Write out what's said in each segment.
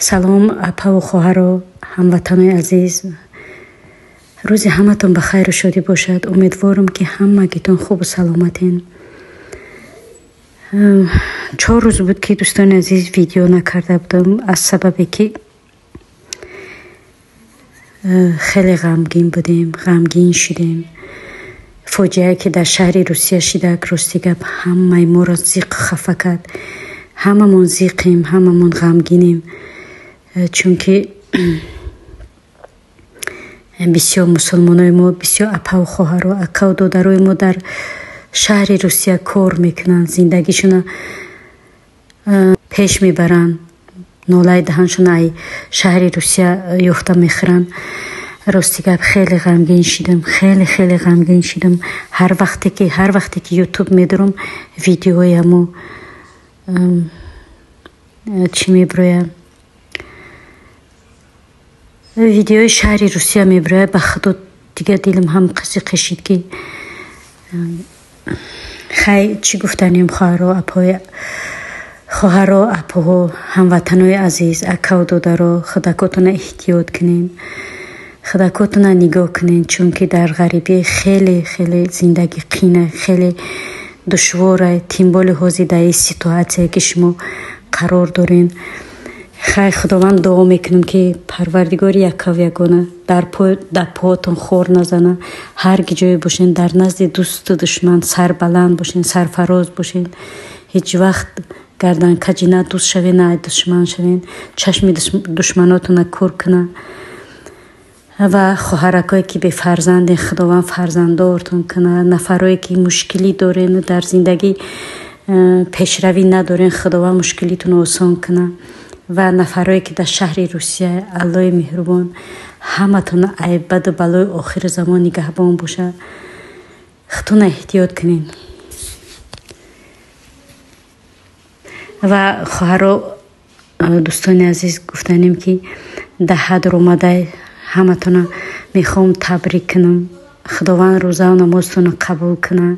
Салом, апаву хоҳаро, ҳамватанои азиз. Рӯзи ҳаматон ба хайру шодӣ бошад. Умедворам, ки ҳамагитон хубу саломатен. 4 рӯз буд, ки, дӯстони азиз, видео накарда будам, аз сабабе ки хеле ғамгин будем, ғамгин шудем. Фоҷиае, ки дар шаҳри Русия шидак, рости гап, ҳамаи моро зиқ хафа кард. Ҳамамон зиқем, ҳамамон ғамгинем, чунки бисёр мусулмонои мо, бисёр апаву хоҳаро, акаву додарои мо дар шаҳри Русия кор мекунанд, зиндагишона пеш мебаранд, нолаи даҳаншона ай шаҳри Русия ёфта мехӯранд. Рости гап, хеле ғамгин шидам, хеле хеле ғамгин шидам. Ҳар вақте ки Ютуб медурам, видеои ҳамо чӣ мебирояд, видеои шаҳри Русия мебирояд. Ба худо, дига дилам ҳам қиси қишид, ки хай, чӣ гуфтанем. Хоҳаро, апои, хоҳаро, апоҳо, ҳамватанои азиз, акаву додаро, худакотона эҳтиёт кунем, худакотона нигоҳ кунем, чунки дар ғарибӣ хеле хеле зиндагӣ қина, хеле душвора, тем более ҳозир дар ин ситуатсие, ки шумо қарор дорен. Хай, Худованд, дуо мекунем, ки Парвардигори якаву ягона дар поотон хор назана. Ҳар ки ҷое бошен, дар назди дӯсту душман сарбаланд бошен, сарфароз бошен. Ҳеҷ вақт гарданкаҷи на дӯст шавен, на душман шавен. Чашми душманотона кӯр куна. Ва хоҳаракое, ки бефарзанден, Худованд фарзанддортон куна. Нафарое, ки мушкилӣ дорен, дар зиндагӣ пешравӣ надорен, Худованд мушкилитонро осон куна. Ва нафарое, ки дар шаҳри Русия, Аллои меҳрубон ҳаматон ай баду балои охири замон нигаҳбон бошад. Худтона эҳтиёт кунед. Ва хоҳаро, дӯстони азиз, гуфтанем, ки даҳа омадай, ҳаматона мехоҳам табрик кунам. Худованд рӯзаву намозтонро қабул кунад.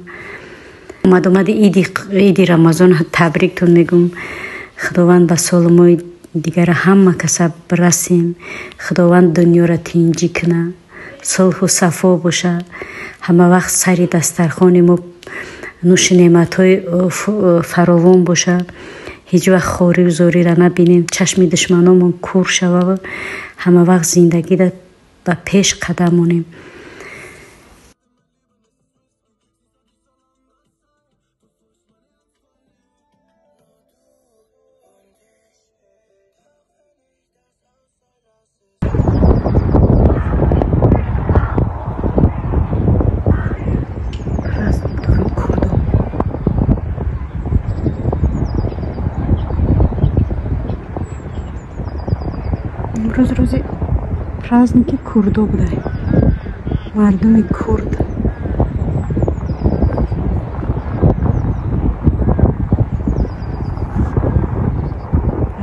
Омадомади иди Рамазон табриктон мегӯм. Худованд ба солу моҳи дигара ҳама каса бирасем. Худованд дунёро тинҷӣ кунад, сулҳу сафо бошад. Ҳама вақт сари дастархони мо нӯши неъматҳои фаровон бошад. Ҳеҷ вақт хорию зориро набинем, чашми душманомон кӯр шавад. Ҳама вақт зиндагида ба пеш қадам монем. Праздник доранд курдо. Имрӯз рӯзи праздники курдо будай. Мардуми курд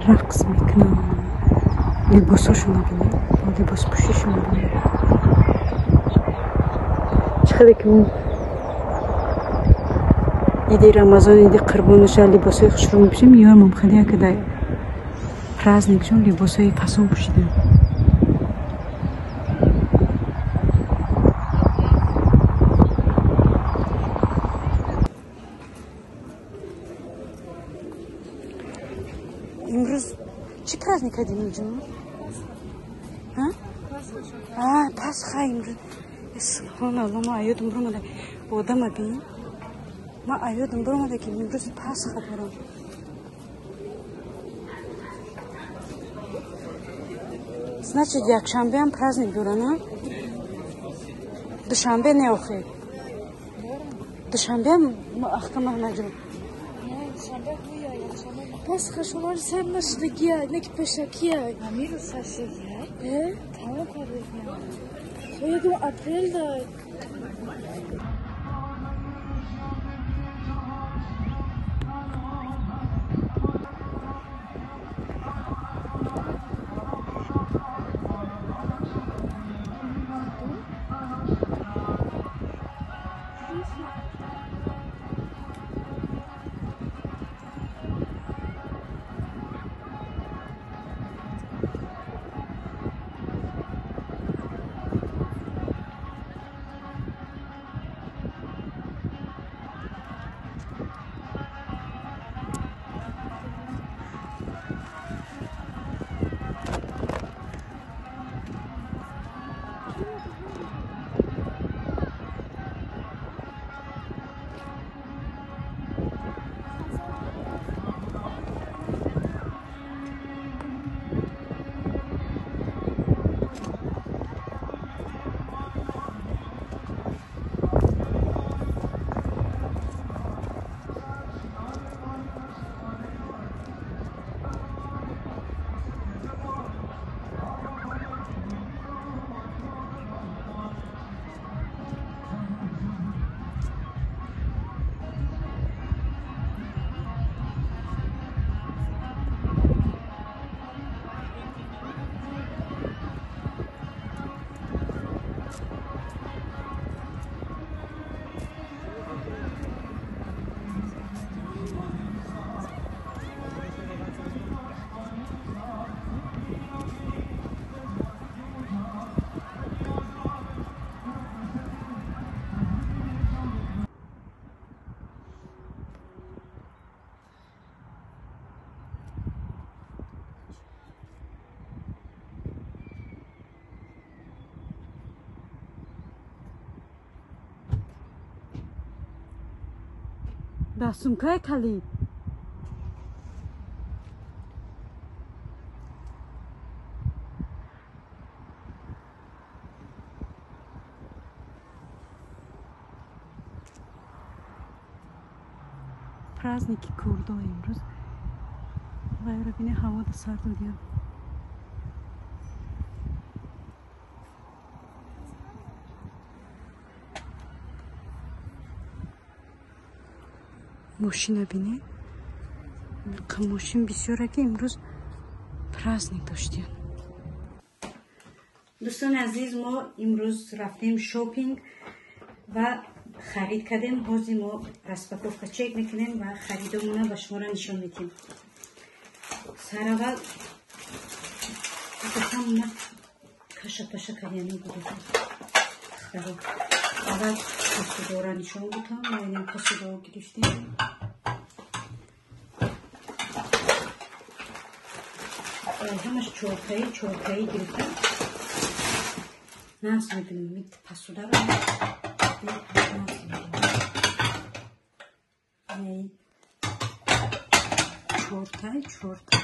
рақс мекунанд. Либосошонро бинед, либоспӯшишонро бинед. Чӣ хеле ки мо иди Рамазон, иди Қурбонаша либосҳои хушрӯ мепӯшем, ёмам хеле ки дар праздникшон либосҳои фасон пӯшиданд. Имрӯз чӣ праздник кардем, ҷон? Пасха имрӯз. Субҳоналло, ма аёдам биромада, одама бин. Ма аёдам биромада, ки имрӯз Пасха дорам. Значит, якшанбеам праздник дорана? Душанбе не, охир. Душанбеам ахкама наҷон. Пасха шумори сар нашидагия, не ки пешакия. Амиру сар шудия? Э? Тамом кардагия. Якум апрелда. Да сумкаи калид. Праздники курдо имрӯз. Вайро бине, ҳавода сард додия. Мошина бине, мошин бисёра, ки имрӯз праздник доштиян. Дӯстони азиз, мо имрӯз рафтем шопинг ва харид кардем. Ҳозир мо распаковка чек мекунем ва харидомона ба шуморо нишон медиҳем. Сараввал ҳама каша-паша кардем. Аввал посудора нишон будам. Мо инам посудо гирифтем. Ҳамаш чортаи чортаи гирифтам. Нағз мебинам посударо, нағз мебинам. Чортай чорта,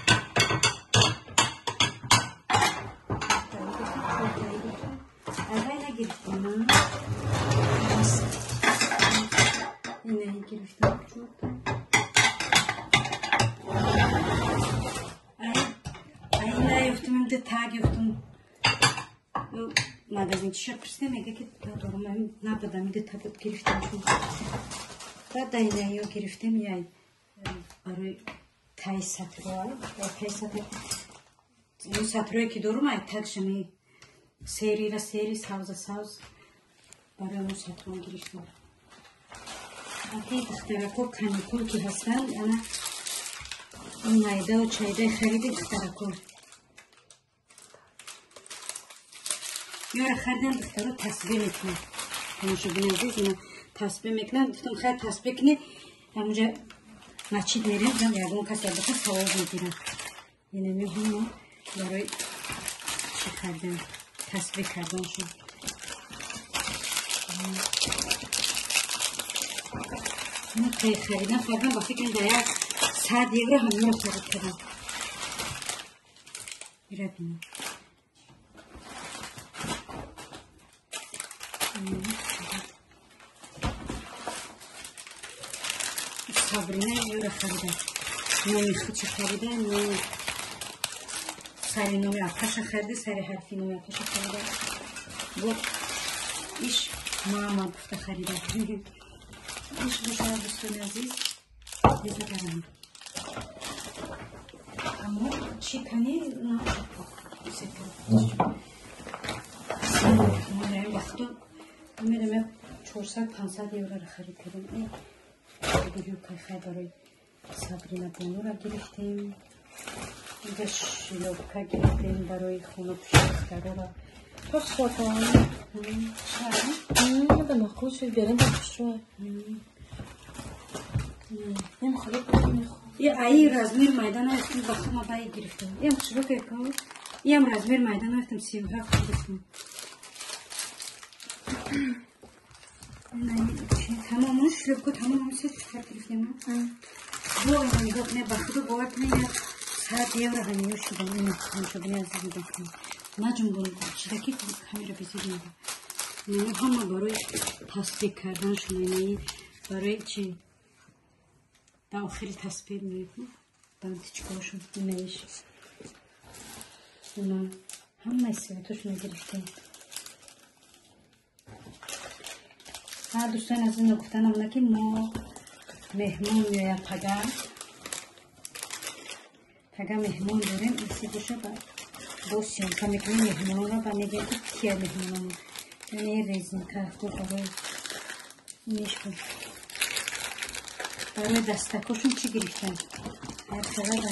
аввал нагирифтем, инаи гирифтам чорта. Ай наёфтам, имда таг ёфтам. Магазинчиша пурсидем, мега ки дорум, набудам, ида таг гирифтем. Баъд инаё гирифтем, яй барои тай сатро, тай сатр, сатрое ки дорум, ай тагшами серира сери, савза савз, барои он сатрон гирифтем. Аки духтарако каникул ки ҳастанд, ана майдаву чайдаи хариди духтарако. Ёра харидам, духтаро тасбеҳ мекунанд. Тамошобини азиз, ина тасбеҳ мекунанд. Гуфтам, хайр, тасбеҳ кунед, ҳамунҷа масҷид мерем, ягон кас албатта савоб мегирад. Ина меҳмо барои чӣ кардем, тасбеҳ карданшон. Харидам, харидам, ба фикрам дар як 100 евро ҳаминро харид кардам. Ира бинед. Сабрина ёра харида, номи худша харида, номи сари номи апаша харида, сари ҳарфи номи апаша харида. Бо иш мама гуфта харида. Иш бошад, дӯстони азиз, безадарам. Аммо чӣ кани вақто мерам, 400-500 еврора харид кардем. Кайхай барои Сабрина Бонура гирифтем. Инҷа шлёпка гирифтем барои хонапӯши духтарора. Хушшотон. Да мақул шуд, берин да хушшуд. Ем хеле мехоҳам. Я аи размер майда наёфтем, ба хума баи гирифтем. Ем хушрӯ ку. Ем размер майда наёфтем, 37 гирифтем. Тамом шлёпка, тамом сертификат гирифтем. Бо ина нигоҳ кунед, ба худо бовар кунед, як 100 евро ҳамиё шудам. Ина тамошобини азиз нигоҳ кунед. Наҷунбон чидаки камера безир нигоҳ. Ино ҳама барои тасбеҳ кардан шуна, инаи барои чи ба охири тасбеҳ мекунам. Бантичкаҳошон инаиш. Ина ҳамаи светошона гирифтем. Ҳа, дӯстони азиз, гуфтанам ки мо меҳмон меояд пага. Пага меҳмон дорем, иси боша ба бо съёмка мекунем меҳмононро ба мегӯем ки кия меҳмономон. Яъне резинка ко барои нишкун. Барои дастакошон чӣ гирифтам? Ҳар хела да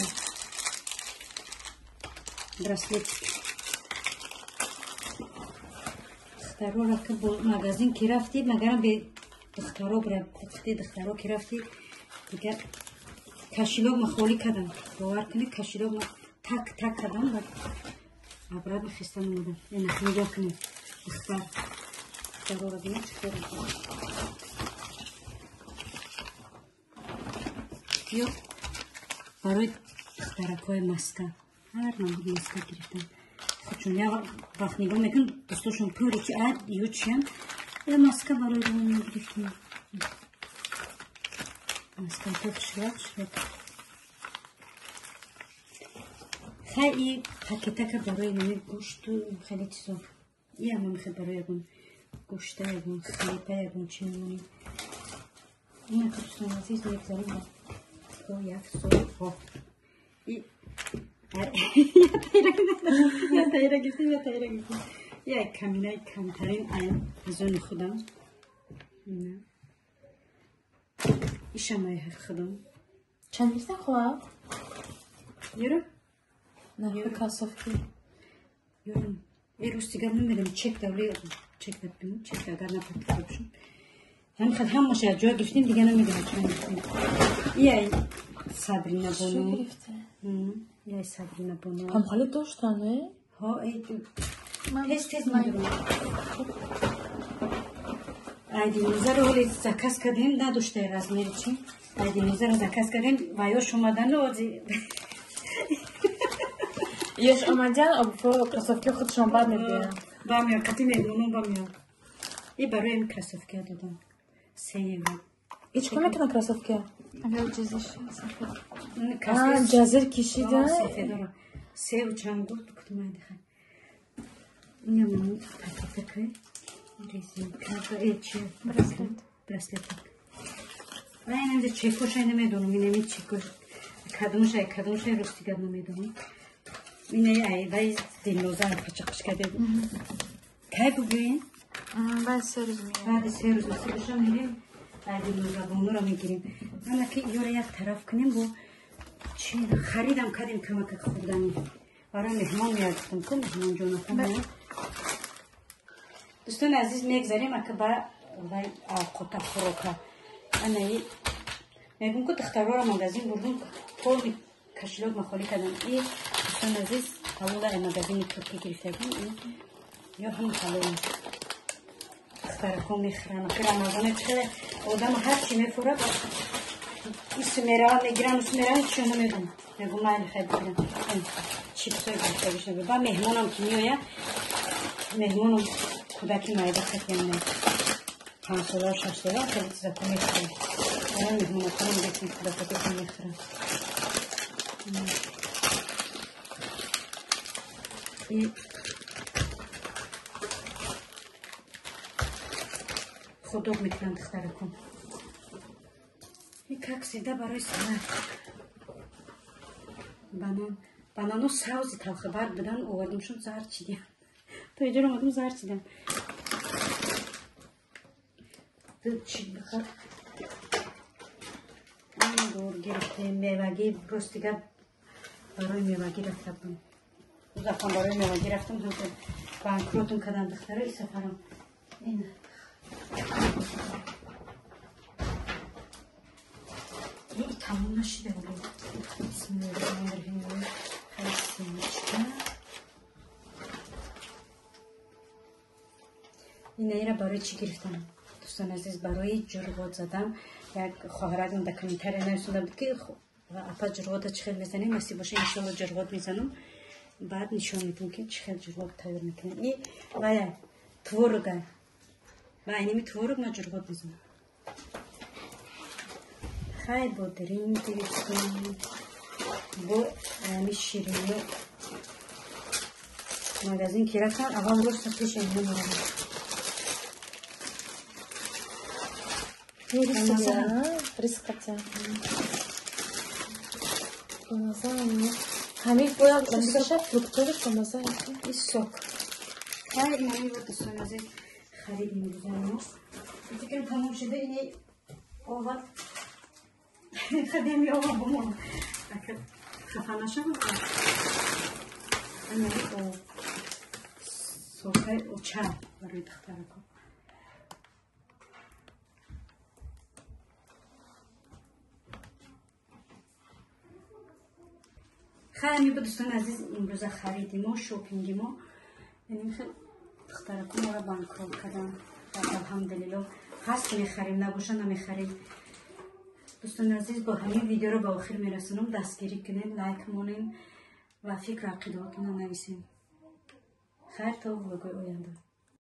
браслет. Духтарора ки бо магазин ки рафтӣ, магарам бе духтаро бра, духтаро ки рафтӣ, дигар кошелёк ма холӣ кардам. Бовар кунед, кошелёк ма так так кардам, баъд обратно хистан омадам. Ина нигоҳ кунед, духтар. Духтарора бинед чӣ хел. Ё барои духтаракҳои маска, ҳар намуд маска гирифтам. Чун як вақт нигоҳ мекунам, дӯстошон пури чи ад ё чиям, я маска барои рӯ гирифтем. Маска то хушрак хушрак. Хай и пакетака барои нами гӯшту хеле чизо. И ҳама мехоҳ барои ягон гӯшта, ягон хлеба, ягон чи мемонем. Ина дӯстони азиз, мегзарем ба то як сол. И я таира гирифтем, я таира гирифтем. Як каминаи камтарин аз они худам. Ина. Ишамаи худам. Чанд гирифтан хоҳар? Ёро? Нархи кроссовки. Ёро. Э, рости гап намедонам, чек давле, чек дабим, чек агар напартида бошам. Ҳамин хел ҳамаша як ҷоя гирифтем, дига намедонам чанд гирифтем. Ия Сабрина бону. Гирифте? Ия Сабрина бону. Ҳам хеле доштан, э? Ҳо, э, тез тез медонам. Айдинозаро ҳоле заказ кардем, надоштаи размери чи. Айдинозаро заказ кардем, ва ёш омадану ози Ёш омадан, обфо кроссовки худшон бад мебиёянд. Ба меояд, қати меҳмонон ба меояд. И барои ин кроссовкиа додам. 3 евро. И чӣ кор мекунад кроссовкиа? Агар ҷазир сафед. А, ҷазир кишида? Сафедора. Севу чанд гуфт, гуфтам айдиха. Инам пакетакай. Резинка, э, чи? Браслет. Браслетак. А инам чекош ай намедонам, инами чекош. Кадомш ай, кадомш ай, рости гап намедонам. Ина ай, вай Дилноза пачақш карде. Кай бугӯем? Баъд 3 рӯз меоям. Баъди 3 рӯз насибаша мерем, ай Дилноза бонуро мегирем. Ана ки ёра як тараф кунем, бо чи харидам кардем камакак хӯрдани. Барои меҳмон меяд, гуфтам ку меҳмонҷонако меяд. Дӯстони азиз, мегзарем ака ба вай авқота хӯрока. Анаи мегӯм ку духтарора магазин бурдум, полный кошелёк ма холӣ кардам. И дӯстони азиз, ҳалола ай магазини туркӣ гирифтагим, ё ҳама ҳалола. Духтарако мехӯранд. Охир Рамазоне хеле одам ҳар чи мефурад, ису мерава мегирам, ису мерава чиё намедонам. Мегӯм майли хай бигирам. Чипсои гирифтагишна. Ба меҳмонам ки меояд, меҳмонам кӯдаки майда хатиям не. 5 сола, 6 сола хеле чизако мехӯранд. Барои меҳмонаконам гирифтем, кӯдакотошон мехӯранд. И хот-дог мекунанд духтаракон. И как всегда барои салат. Банан. Банано савзи талхабарг будан, овардамшон, зард чидиям. То иҷора омадам, зард чидам. Чи бихар? Ангур гирифтем, мевагӣ, рости гап Барои мевагӣ рафта будам. Узақам барои мевагӣ рафтам, ҳозир банкротум кардам духтаро и сафарам. Ин тамом нашида буд. Бисмиллоҳир-раҳмонир-раҳим. Хай семечка. Инаира барои чӣ гирифтам? Дӯстони азиз, барои ҷурғот задан. Як хоҳаракам дар комментария нависонда буд, ки апа ҷурғота чӣ хел мезанем, насиб боша иншоалло ҷурғот мезанам. Баъд нишон медиҳам, ки чӣ хел ҷурғот тайёр мекунем. И вая творога. Ва айними творог ма ҷурғот мезанам. Хай бодиринг гирифтам. Бо ами ширинӣ магазин ки рафтам, аввал роста пеши ино меравам. Рисқата. Ҳамин бояд бошад фруктовый бамаза. И сок. Хай инами бо дӯстони азиз харид имрӯзаи мо. Фикрам тамом шуда ини ова. Хадеми ова бомон. Хафа нашавам. Инами об. Сокаи оча барои духтарако. Хай ами бо дӯстони азиз имрӯза хариди мо, шопинги мо. Яъне хел духтарако моро банкрот кардам. Алҳамдулилло ҳаст мехарем, набоша намехарем. Дӯстони азиз, бо ҳамин видеоро ба охир мерасонам. Дастгирӣ кунем, лайк монем ва фикру ақидаҳотонро нависем. Хайр то влогои оянда.